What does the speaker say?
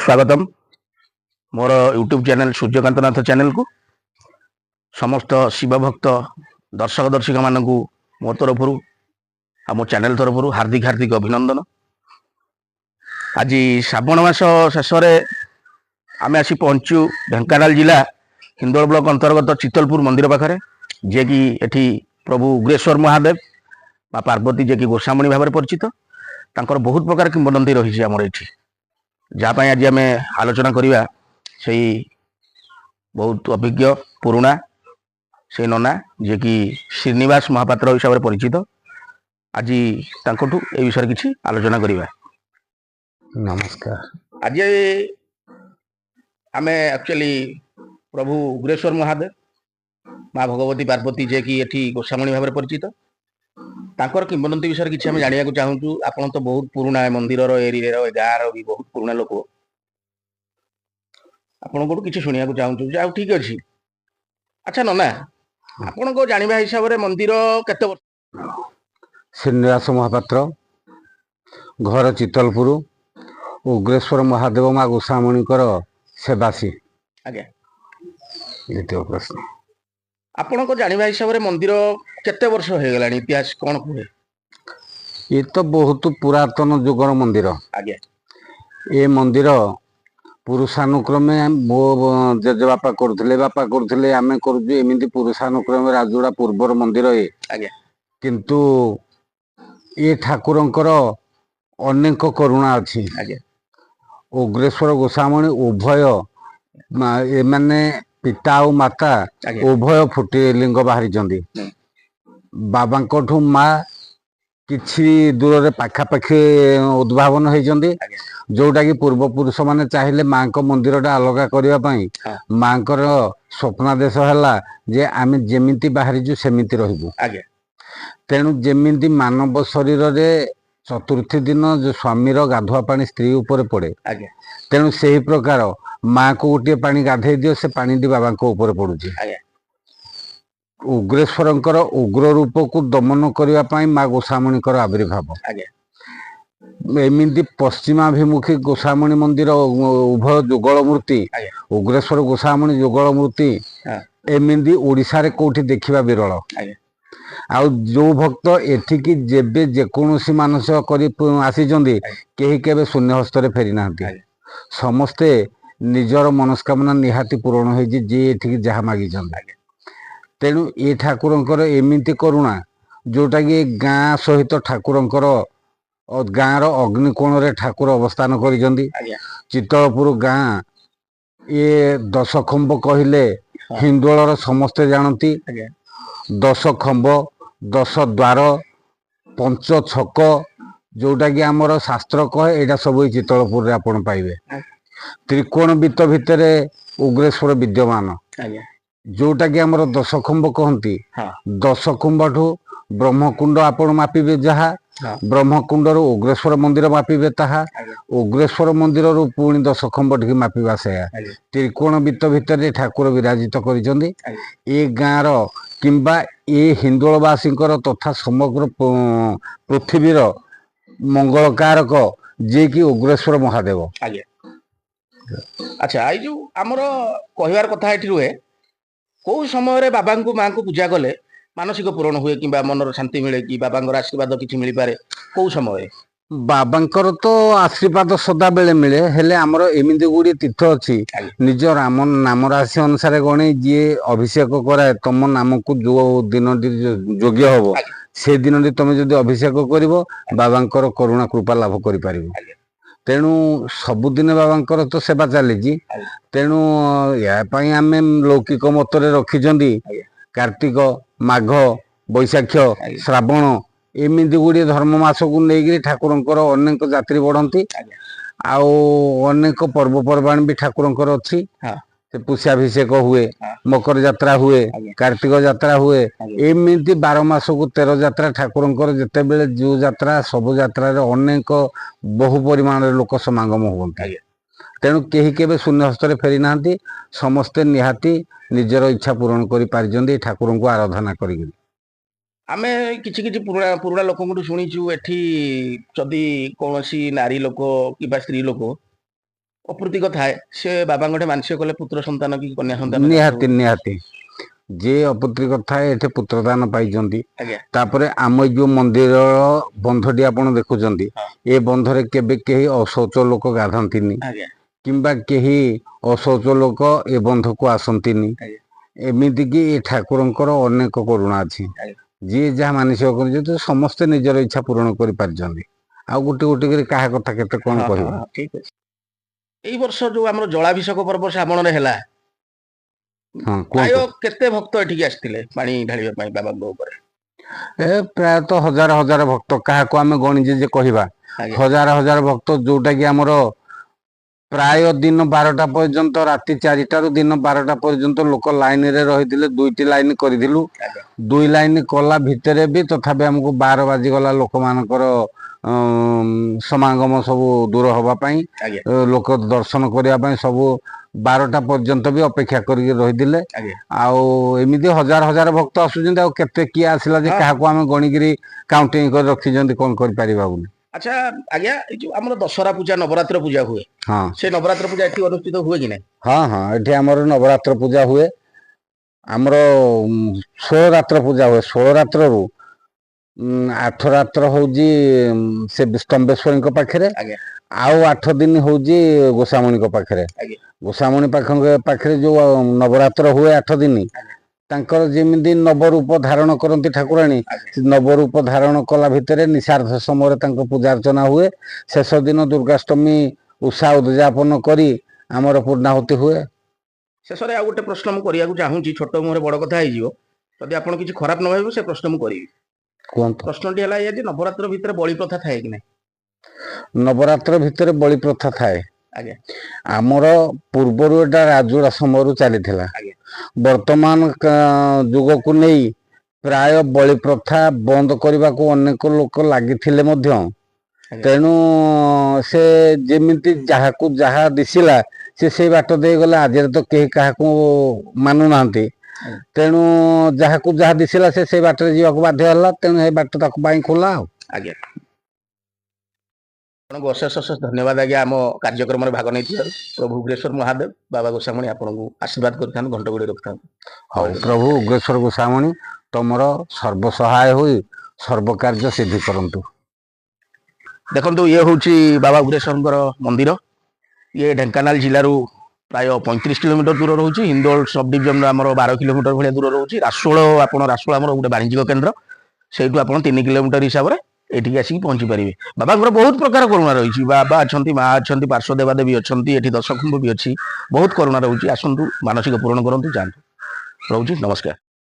ସ୍ୱାଗତମ ମୋର YouTube channel Suryakant ନାଥ ଚ୍ୟାନେଲକୁ। ସମସ୍ତ ଶିବ ଭକ୍ତ ଦର୍ଶକ ଦର୍ଶିକାମାନଙ୍କୁ ମୋ ତରଫରୁ ଆଉ ମୋ ଚ୍ୟାନେଲ ତରଫରୁ ହାର୍ଦ୍ଦିକ ହାର୍ଦ୍ଦିକ ଅଭିନନ୍ଦନ। ଆଜି ଶ୍ରାବଣ ମାସ ଶେଷରେ ଆମେ ଆସି ପହଞ୍ଚୁ ଢେଙ୍କାନାଳ ଜିଲ୍ଲା ହିନ୍ଦୋଳ ବ୍ଲକ ଅନ୍ତର୍ଗତ ଚିତଲପୁର ମନ୍ଦିର ପାଖରେ, ଯିଏକି ଏଠି ପ୍ରଭୁ ଉଗ୍ରେଶ୍ୱର ମହାଦେବ ବା ପାର୍ବତୀ, ଯିଏକି ଗୋସାମଣି ଭାବରେ ପରିଚିତ, ତାଙ୍କର ବହୁତ ପ୍ରକାର କିମ୍ବଦନ୍ତୀ ରହିଛି ଆମର ଏଠି, ଯାହା ପାଇଁ ଆଜି ଆମେ ଆଲୋଚନା କରିବା ସେଇ ବହୁତ ଅଭିଜ୍ଞ ପୁରୁଣା ସେଇ ନନା, ଯିଏକି ଶ୍ରୀନିବାସ ମହାପାତ୍ର ହିସାବରେ ପରିଚିତ। ଆଜି ତାଙ୍କଠୁ ଏ ବିଷୟରେ କିଛି ଆଲୋଚନା କରିବା। ନମସ୍କାର। ଆଜି ଆମେ ଆକ୍ଚୁଆଲି ପ୍ରଭୁ ଉଗ୍ରେଶ୍ୱର ମହାଦେବ, ମା ଭଗବତୀ ପାର୍ବତୀ, ଯିଏକି ଏଠି ଗୋସାମଣି ଭାବରେ ପରିଚିତ, ତାଙ୍କର କିମ୍ବଦନ୍ତୀ ବିଷୟରେ କିଛି ଆମେ ଜାଣିବାକୁ ଚାହୁଁଛୁ। ଆପଣ ତ ବହୁତ ପୁରୁଣା ଏ ମନ୍ଦିରର, ଏରିଆର, ଏ ଗାଁର ବି ବହୁତ ପୁରୁଣା ଲୋକ। ଆପଣଙ୍କଠୁ କିଛି ଶୁଣିବାକୁ ଚାହୁଁଛୁ। ଆଉ ଠିକ ଅଛି। ଆଚ୍ଛା ନନା, ଆପଣଙ୍କ ଜାଣିବା ହିସାବରେ ମନ୍ଦିର କେତେ ବର୍ଷ? ଶ୍ରୀନିବାସ ମହାପାତ୍ର, ଘର ଚିତଲପୁର, ଉଗ୍ରେଶ୍ୱର ମହାଦେବ ମା ଗୋସାମଣିଙ୍କର ସେବାସୀ। ଆଜ୍ଞା। ଦ୍ୱିତୀୟ ପ୍ରଶ୍ନ। ଆପଣଙ୍କ ଜାଣିବା ହିସାବରେ ମନ୍ଦିର କେତେ ବର୍ଷ ହେଇଗଲାଣି? ଇତିହାସ କଣ କୁହେ? ଏ ତ ବହୁତ ପୁରାତନ ଯୁଗର ମନ୍ଦିର। ଏ ମନ୍ଦିର ପୁରୁଷାନୁକ୍ରମେ ମୋ ଜେଜେବାପା କରୁଥିଲେ, ବାପା କରୁଥିଲେ, ଆମେ କରୁଛୁ, ଏମିତି ପୁରୁଷାନୁକ୍ରମେ ରାଜୁଡ଼ା ପୂର୍ବର ମନ୍ଦିର ଏ। କିନ୍ତୁ ଏ ଠାକୁରଙ୍କର ଅନେକ କରୁଣା ଅଛି। ଉଗ୍ରେଶ୍ୱର ଗୋସାମଣି ଉଭୟ ଏମାନେ ପିତା ଆଉ ମାତା ଉଭୟ ଫୁଟି ଲିଙ୍ଗ ବାହାରିଛନ୍ତି। ବାବାଙ୍କଠୁ ମା କିଛି ଦୂରରେ ପାଖାପାଖି ଉଦ୍ଭାବନ ହେଇଛନ୍ତି, ଯୋଉଟା କି ପୂର୍ବପୁରୁଷ ମାନେ ଚାହିଁଲେ ମାଙ୍କ ମନ୍ଦିରଟା ଅଲଗା କରିବା ପାଇଁ। ମାଙ୍କର ସ୍ୱପ୍ନାଦେଶ ହେଲା ଯେ ଆମେ ଯେମିତି ବାହାରିଛୁ ସେମିତି ରହିବୁ। ତେଣୁ ଯେମିତି ମାନବ ଶରୀରରେ ଚତୁର୍ଥୀ ଦିନ ଯୋଉ ସ୍ୱାମୀର ଗାଧୁଆ ପାଣି ସ୍ତ୍ରୀ ଉପରେ ପଡେ, ତେଣୁ ସେହି ପ୍ରକାର ମାକୁ ଗୋଟିଏ ପାଣି ଗାଧେଇ ଦିଅ, ସେ ପାଣିଟି ବାବାଙ୍କ ଉପରେ ପଡୁଛି। ଉଗ୍ରେଶ୍ୱରଙ୍କର ଉଗ୍ର ରୂପକୁ ଦମନ କରିବା ପାଇଁ ମା ଗୋସାମଣିଙ୍କର ଆବିର୍ଭାବ। ଏମିତି ପଶ୍ଚିମାଭିମୁଖୀ ଗୋସାମଣି ମନ୍ଦିର, ଉଭୟ ଯୁଗଳ ମୂର୍ତ୍ତି, ଉଗ୍ରେଶ୍ୱର ଗୋସାମଣି ଯୁଗଳ ମୂର୍ତ୍ତି ଏମିତି ଓଡ଼ିଶାରେ କୋଉଠି ଦେଖିବା ବିରଳ। ଆଉ ଯୋଉ ଭକ୍ତ ଏଠିକି ଯେବେ ଯେକୌଣସି ମାନସିକ କରି ଆସିଛନ୍ତି, କେହି କେବେ ଶୂନ୍ୟ ହସ୍ତରେ ଫେରି ନାହାନ୍ତି। ସମସ୍ତେ ନିଜର ମନସ୍କାମନା ନିହାତି ପୂରଣ ହେଇଛି, ଯିଏ ଏଠିକି ଯାହା ମାଗିଛନ୍ତି। ତେଣୁ ଏ ଠାକୁରଙ୍କର ଏମିତି କରୁଣା, ଯୋଉଟା କି ଗାଁ ସହିତ ଠାକୁରଙ୍କର ଗାଁର ଅଗ୍ନିକୋଣରେ ଠାକୁର ଅବସ୍ଥାନ କରିଛନ୍ତି। ଚିତଳପୁର ଗାଁ ଏ ଦଶ ଖମ୍ବ କହିଲେ ହିନ୍ଦୋଳର ସମସ୍ତେ ଜାଣନ୍ତି। 10 ଖମ୍ବ, 10 ଦ୍ୱାର, ପଞ୍ଚ ଛକ, ଯୋଉଟା କି ଆମର ଶାସ୍ତ୍ର କହେ, ଏଇଟା ସବୁ ଏଇ ଚିତଳପୁରରେ ଆପଣ ପାଇବେ। ତ୍ରିକୋଣ ବୃତ୍ତ ଭିତରେ ଉଗ୍ରେଶ୍ୱର ବିଦ୍ୟମାନ, ଯୋଉଟା କି ଆମର ଦଶ ଖମ୍ବ କହନ୍ତି। 10 ଖମ୍ବଠୁ ବ୍ରହ୍ମକୁଣ୍ଡ ଆପଣ ମାପିବେ ଯାହା, ବ୍ରହ୍ମକୁଣ୍ଡରୁ ଉଗ୍ରେଶ୍ୱର ମନ୍ଦିର ମାପିବେ ତାହା, ଉଗ୍ରେଶ୍ୱର ମନ୍ଦିରରୁ ପୁଣି 10 ଖମ୍ବ ଟିକେ ମାପିବା ସେୟା। ତ୍ରିକୋଣ ବୃତ୍ତ ଭିତରେ ଠାକୁର ବିରାଜିତ କରିଛନ୍ତି। ଏ ଗାଁର କିମ୍ବା ଏ ହିନ୍ଦୋଳବାସୀଙ୍କର ତଥା ସମଗ୍ର ପୃଥିବୀର ମଙ୍ଗଳକାରକ ଯିଏକି ଉଗ୍ରେଶ୍ୱର ମହାଦେବ। ଆଜ୍ଞା। ଆଚ୍ଛା, ଏଇ ଯୋଉ ଆମର କହିବାର କଥା ଏଠି ରୁହେ, କୋଉ ସମୟରେ ବାବାଙ୍କୁ ମାଙ୍କୁ ପୂଜା କଲେ ମାନସିକ ପୂରଣ ହୁଏ କିମ୍ବା ମନର ଶାନ୍ତି ମିଳେ କି ବାବାଙ୍କର ଆଶୀର୍ବାଦ କିଛି ମିଳିପାରେ, କୋଉ ସମୟରେ? ବାବାଙ୍କର ତ ଆଶୀର୍ବାଦ ସଦାବେଳେ ମିଳେ, ହେଲେ ଆମର ଏମିତି ଗୁଡ଼ିଏ ତୀର୍ଥ ଅଛି, ନିଜ ରାମ ନାମ ରାଶି ଅନୁସାରେ ଗଣେଇ ଯିଏ ଅଭିଷେକ କରାଏ, ତମ ନାମକୁ ଯୋଉ ଦିନଟି ଯୋଗ୍ୟ ହବ, ସେ ଦିନଟି ତମେ ଯଦି ଅଭିଷେକ କରିବ, ବାବାଙ୍କର କରୁଣା କୃପା ଲାଭ କରିପାରିବ। ତେଣୁ ସବୁଦିନ ବାବାଙ୍କର ତ ସେବା ଚାଲିଛି। ତେଣୁ ଏହା ପାଇଁ ଆମେ ଲୌକିକ ମତରେ ରଖିଛନ୍ତି କାର୍ତ୍ତିକ, ମାଘ, ବୈଶାଖ, ଶ୍ରାବଣ, ଏମିତି ଗୁଡ଼ିଏ ଧର୍ମ ମାସକୁ ନେଇକିରି ଠାକୁରଙ୍କର ଅନେକ ଯାତ୍ରୀ ବଢ଼ନ୍ତି। ଆଉ ଅନେକ ପର୍ବପର୍ବାଣି ବି ଠାକୁରଙ୍କର ଅଛି। ସେ ପୁଷ୍ୟାଭିଷେକ ହୁଏ, ମକର ଯାତ୍ରା ହୁଏ, କାର୍ତ୍ତିକ ଯାତ୍ରା ହୁଏ। ଏମିତି 12 ମାସକୁ 13 ଯାତ୍ରା ଠାକୁରଙ୍କର। ଯେତେବେଳେ ଯୋଉ ଯାତ୍ରା, ସବୁ ଯାତ୍ରାରେ ଅନେକ ବହୁ ପରିମାଣରେ ଲୋକ ସମାଗମ ହୁଅନ୍ତି। ତେଣୁ କେହି କେବେ ଶୂନ୍ୟ ହସ୍ତରେ ଫେରି ନାହାନ୍ତି। ସମସ୍ତେ ନିହାତି ନିଜର ଇଚ୍ଛା ପୂରଣ କରିପାରିଛନ୍ତି ଏଇ ଠାକୁରଙ୍କୁ ଆରାଧନା କରିକିରି। ଆମେ କିଛି କିଛି ପୁରୁଣା ପୁରୁଣା ଲୋକଙ୍କଠୁ ଶୁଣିଛୁ, ଏଠି ଯଦି କୌଣସି ନାରୀ ଲୋକ କିମ୍ବା ସ୍ତ୍ରୀ ଲୋକ ଅପ୍ରୀତିକ ଥାଏ, ସେ ବାବାଙ୍କ ଠେ ମାନସିକ କଲେ ପୁତ୍ର ସନ୍ତାନ କି କନ୍ୟା ସନ୍ତାନ? ନିହାତି ନିହାତି, ଯିଏ ଅପୁତ୍ରିକ ଥାଏ ଏଠି ପୁତ୍ରଦାନ ପାଇଛନ୍ତି। ତାପରେ ଆମ ଏଇ ଯୋଉ ମନ୍ଦିରର ବନ୍ଧଟି ଆପଣ ଦେଖୁଛନ୍ତି, ଏ ବନ୍ଧରେ କେବେ କେହି ଅଶୌଚ ଲୋକ ଗାଧାନ୍ତିନି କିମ୍ବା କେହି ଅଶୌଚ ଲୋକ ଏ ବନ୍ଧକୁ ଆସନ୍ତିନି। ଏମିତିକି ଏ ଠାକୁରଙ୍କର ଅନେକ କରୁଣା ଅଛି। ଯିଏ ଯାହା ମାନସିକ କରିଛନ୍ତି, ସମସ୍ତେ ନିଜର ଇଚ୍ଛା ପୂରଣ କରିପାରିଛନ୍ତି। ଆଉ ଗୋଟେ ଗୋଟେ କରି କାହା କଥା କେତେ କଣ କହିବ। ଠିକ ଅଛି। ଏଇ ବର୍ଷ ଯୋଉ ଆମର ଜଳାଭିଷେକ ପର୍ବ ଶ୍ରାବଣରେ ହେଲା, ପ୍ରାୟ କୁହନ୍ତୁ। କେତେ ଭକ୍ତ ଏଠିକି ଆସିଥିଲେ ପାଣି ଢାଳିବା ପାଇଁ ବାବାଙ୍କ ଉପରେ? ଏ ପ୍ରାୟତଃ ହଜାର ହଜାର ଭକ୍ତ, କାହାକୁ ଆମେ ଗଣିଛେ ଯେ କହିବା। ହଜାର ହଜାର ଭକ୍ତ, ଯୋଉଟା କି ଆମର ପ୍ରାୟ ଦିନ 12ଟା ପର୍ଯ୍ୟନ୍ତ, ରାତି 4ଟାରୁ ଦିନ 12ଟା ପର୍ଯ୍ୟନ୍ତ ଲୋକ ଲାଇନରେ ରହିଥିଲେ। ଦୁଇଟି ଲାଇନ କରିଥିଲୁ। ଦୁଇ ଲାଇନ କଲା ଭିତରେ ବି ତଥାପି ଆମକୁ 12 ବାଜିଗଲା ଲୋକମାନଙ୍କର ସମାଗମ ସବୁ ଦୂର ହବା ପାଇଁ, ଲୋକ ଦର୍ଶନ କରିବା ପାଇଁ ସବୁ 12ଟା ପର୍ଯ୍ୟନ୍ତ ବି ଅପେକ୍ଷା କରିକି ରହିଥିଲେ। ଆଉ ଏମିତି ହଜାର ହଜାର ଭକ୍ତ ଆସୁଛନ୍ତି। ଆଉ କେତେ କିଏ ଆସିଲା ଯେ କାହାକୁ ଆମେ ଗଣିକିରି କାଉଣ୍ଟିଂ କରି ରଖିଛନ୍ତି, କଣ କରିପାରିବା ବୋଲି। ଆଚ୍ଛା ଆଜ୍ଞା, ଏଇ ଯୋଉ ଆମର ଦଶହରା ପୂଜା, ନବରାତ୍ର ପୂଜା ହୁଏ, ସେ ନବରାତ୍ର ପୂଜା ଏଠି ଅନୁଷ୍ଠିତ ହୁଏ କି ନାହିଁ? ହଁ, ଏଠି ଆମର ନବରାତ୍ର ପୂଜା ହୁଏ। ଆମର 16 ରାତ୍ର ପୂଜା ହୁଏ। 16 ରାତ୍ରରୁ 8 ରାତ୍ର ହଉଛି ସେ ସ୍ତମ୍ଭେଶ୍ୱରୀଙ୍କ ପାଖରେ, ଆଉ 8 ଦିନ ହଉଛି ଗୋସାମଣିଙ୍କ ପାଖରେ। ଗୋସାମଣି ପାଖରେ ଯୋଉ ନବରାତ୍ର ହୁଏ 8 ଦିନ, ତାଙ୍କର ଯେମିତି ନବରୂପ ଧାରଣ କରନ୍ତି ଠାକୁରାଣୀ, ସେ ନବରୂପ ଧାରଣ କଲା ଭିତରେ ନିଶାର୍ଦ୍ଧ ସମୟରେ ତାଙ୍କ ପୂଜା ଅର୍ଚ୍ଚନା ହୁଏ। ଶେଷ ଦିନ ଦୁର୍ଗାଷ୍ଟମୀ ଉଷା ଉଦଯାପନ କରି ଆମର ପୂର୍ଣ୍ଣାହୁତି ହୁଏ। ଶେଷରେ ଆଉ ଗୋଟେ ପ୍ରଶ୍ନ ମୁଁ କରିବାକୁ ଚାହୁଁଛି, ଛୋଟ ମୁହଁରେ ବଡ କଥା ହେଇଯିବ। ଯଦି ଆପଣ କିଛି ଖରାପ ନ ଭାବିବେ, ସେ ପ୍ରଶ୍ନ ମୁଁ କରିବି। କୁହନ୍ତୁ। ପ୍ରଶ୍ନଟି ହେଲା ଏଇଆ ଯେ ନବରାତ୍ର ଭିତରେ ବଳି ପ୍ରଥା ଥାଏ କି ନାହିଁ? ନବରାତ୍ର ଭିତରେ ବଳି ପ୍ରଥା ଥାଏ। ଆମର ପୂର୍ବରୁ ଏଟା ରାଜୁଡ଼ା ସମୟରୁ ଚାଲିଥିଲା। ବର୍ତ୍ତମାନ ଯୁଗକୁ ନେଇ ପ୍ରାୟ ବଳି ପ୍ରଥା ବନ୍ଦ କରିବାକୁ ଅନେକ ଲୋକ ଲାଗିଥିଲେ ମଧ୍ୟ, ତେଣୁ ସେ ଯେମିତି ଯାହାକୁ ଯାହା ଦିଶିଲା ସେ ସେଇ ବାଟ ଦେଇଗଲେ। ଆଜିରେ ତ କେହି କାହାକୁ ମାନୁନାହାନ୍ତି। ତେଣୁ ଯାହାକୁ ଯାହା ଦିଶିଲା ସେ ସେଇ ବାଟରେ ଯିବାକୁ ବାଧ୍ୟ ହେଲା। ତେଣୁ ସେଇ ବାଟ ତାକୁ ପାଇଁ ଖୋଲା ଆଉ। ଆଜ୍ଞା, ଆପଣଙ୍କୁ ଅଶେଷ ଅଶେଷ ଧନ୍ୟବାଦ ଆଜ୍ଞା, ଆମ କାର୍ଯ୍ୟକ୍ରମରେ ଭାଗ ନେଇଥିବାରୁ। ପ୍ରଭୁ ଉଗ୍ରେଶ୍ୱର ମହାଦେବ, ବାବା ଗୋସାମଣି ଆପଣଙ୍କୁ ଆଶୀର୍ବାଦ କରିଥାନ୍ତୁ, ଘଣ୍ଟ ଘୋଡେଇ ରଖିଥାନ୍ତୁ। ହଉ, ପ୍ରଭୁ ଉଗ୍ରେଶ୍ୱର ଗୋସାମଣି ତମର ସର୍ବସହାୟ ହୋଇ ସର୍ବକାର୍ଯ୍ୟ ସିଦ୍ଧି କରନ୍ତୁ। ଦେଖନ୍ତୁ, ଇଏ ହଉଛି ବାବା ଉଗ୍ରେଶ୍ୱରଙ୍କର ମନ୍ଦିର। ଇଏ ଢେଙ୍କାନାଳ ଜିଲ୍ଲାରୁ ପ୍ରାୟ 35 କିଲୋମିଟର ଦୂର ରହୁଛି। ହିନ୍ଦୋଳ ସବ୍ ଡିଭିଜନର ଆମର 12 କିଲୋମିଟର ଭଳିଆ ଦୂର ରହୁଛି। ରାସୋଳ, ଆପଣ ରାସୋଳ ଆମର ଗୋଟେ ବାଣିଜ୍ୟିକ କେନ୍ଦ୍ର, ସେଇଠୁ ଆପଣ 3 କିଲୋମିଟର ହିସାବରେ ଏଠିକି ଆସିକି ପହଞ୍ଚି ପାରିବେ। ବାବାଙ୍କର ବହୁତ ପ୍ରକାର କରୁଣା ରହିଛି। ବାବା ଅଛନ୍ତି, ମା ଅଛନ୍ତି, ପାର୍ଶ୍ୱ ଦେବାଦେବୀ ଅଛନ୍ତି, ଏଠି ଦଶଖୁମ୍ବ ବି ଅଛି। ବହୁତ କରୁଣା ରହୁଛି। ଆସନ୍ତୁ, ମାନସିକ ପୂରଣ କରନ୍ତୁ, ଯାଆନ୍ତୁ। ରହୁଛି, ନମସ୍କାର।